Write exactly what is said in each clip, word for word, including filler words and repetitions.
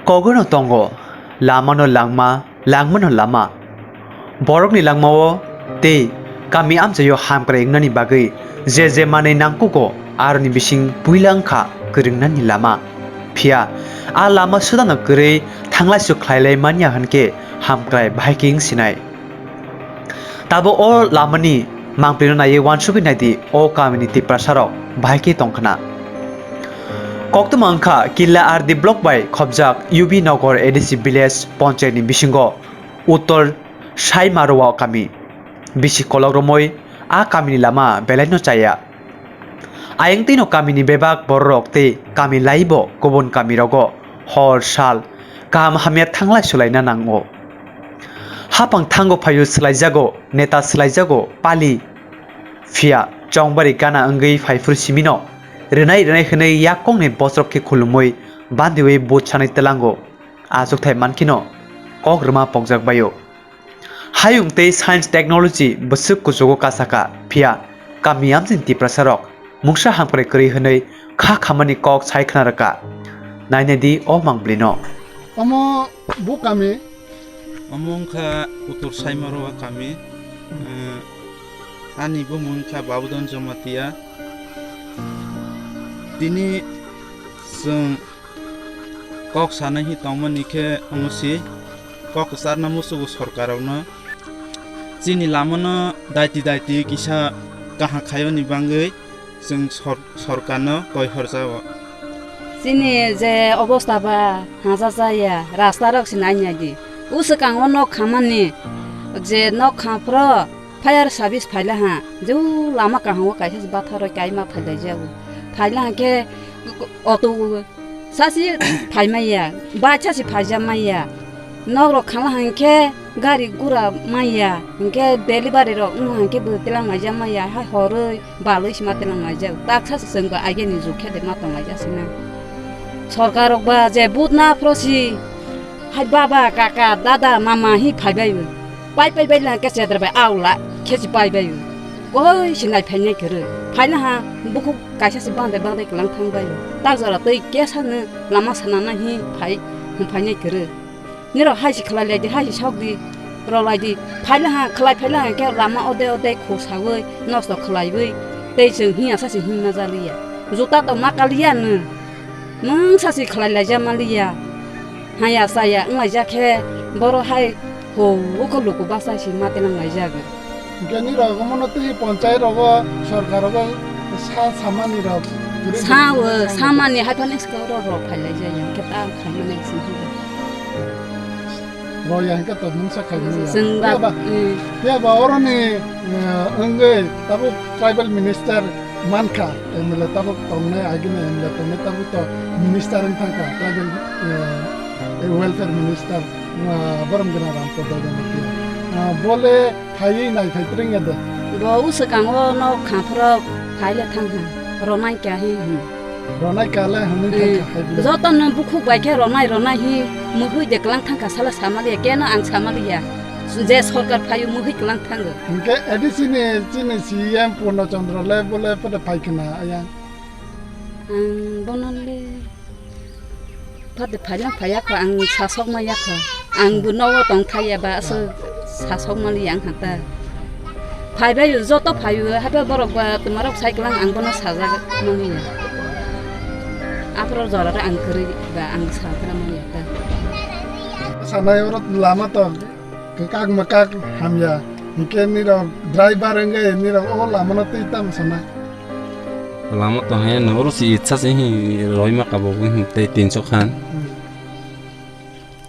Kogono tongo, lamano langma, langmano lama. Borokni langmao tei kami amchaio hamkrai wngnani bagwi je je manwi nangkugo, aroni bising puila wngkha kwrwngnani lama. Phiya a lama sudano kwrwi thanglaisu khlailai manya hwnkhe hamkrai bahai khe wngsinai. Tabo o lamani mangpilino naiwi uansugwi naidi o kamini Tiprasarok bahai khe tongkhna. Koktwma wngkha Killa R D block bai khopjak U B Nagar A D C village ponchayatni bisingo Uttor Saimarowa kami. Bisi kolok romwi a kamini lama belaino chaya. Ayang twino kamini bebak bororok tei kami laibo kubun kamirogo hor sal kaham hamya thanglai sulaina nango. Hapang thango phaio swlaijago, neta swlaijago, pali. Phiya chongbari gana wngwi phaiphuru simino rwnai rwnai hwnwi yakkongni bosrok khe khulumwi bandiwi but sanwi tlango. Achukthai mankhino kok rwma pokjak baio. Hayung tei science technology bwswk kuchugo kasaka, phiya kami amchini Tiprasarok mungsa hamkrai kwrwi hwnwi kha khamani kok sai khna rwkha. Nainai di o mangblino. Omo bo kami? Omo wngkha Uttor Saimarowa kami. Eh, ani bumung wngkha Babudon Jamatia. Tini chwng kok sanai hi tongmani khe omo si kok kwcharna muchugo sorkarrokno. Chini lamano daiti daiti kisa kaham khaiyoni bagwi chwng sor-, sorkarno koi horjao. Chini je obosta ba hanja jaya, rasta rok se nai nai di. O swkango nok khamani, je nok kha phro fire service phaila ha, je o lama kaham o kaisa se bathar roi kaima phailai jago. Phaila ha khe auto Sachi phai maya, bike sachi phaija maya. Nok rok khangla hangkhe gari gura maya, hingkhe delivery rok wng hangkhe bo telang laija maya, hai horoi baloi sima telang laija. Tak sachi chwng ba ageni jug khe de ma tong laija sina. Sorkar rok ba je but na phrosi, hai baba, kaka, dada, mama hi phai bai bo. Pai pai bai lang khe chedra bai aula khe si pai bai. Koi si nai phai nai kwrwi. Phai na ha bukhuk kaisa si bangdai bangdai kwlang thang bai. Tak jora twi kesa no lama sana na hi phai hum phai nai kwrwi. Nirok hai si khlai lai di, hai si sok di, rw lai di. Phai na ha khlai phai na ha khe lama ode ode khu sawi nosto khlai wi. Tei chwng hiya sa si him na ja liya. Juta to ma ka liya no. Mungsa si khlai laija maliya. Haya saya wnglaijak khe boro hai ho ukho luku basa si ma tenang laijak. Hingke nirok omono twi ponchai rogo sorkar rogo sa samani rok. Sa o samani hai phano skoro rok phai laijak ya, hingke ta phai mani sini. Roya hingke to mungsa khai mani. Sengba. Phiya ba, mm. Phiya ba oroni, eh, wngwi tabuk tribal minister mankha, M L A tabuk tongnai, agini M L A tongnai tabuk to minister wng thangkha, tribal, eh, welfare minister, ah, borom gwnang Ramprasad Jamatia. Ah, bole phaiwi nai phai twrwngya de. Bo uswkango nok khaphro phaile thangkha, ronai kha hi hwn. Ronai kale hwnwi thangkha hai bole. Joto no bukhuk bai khe ronai ronai hi muhui de klang thangkha sala samaliya, keno ang samaliya. Je sorkar phaio muhui klang thango. Hingke A D C ni chini C E M Purno Chandra le bole pore phai khna ayang. Ang bono le pade phailang phaiya kho, ang sasok ma ya kho. Ang bo nogo tong thaiya ba aswk sasok ma li yang hata. Phai bai joto phai o, hata borok ba tuma rok sai klang ang bono sajak mani ya. Aphro jora re ang kwrwi ba ang sagra mani ya ta. Sanai oro lama to Kwkak mwkak hamya, hinkhe nirok driver wngwi nirok o lamano twi tamo sana? Lama to hai no, oro si itsa se hi roima kabo tei tinso khan. Hmm.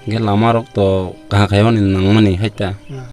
Hinkhe lama rok to kaham khaimani nangmani hai ta. Hmm.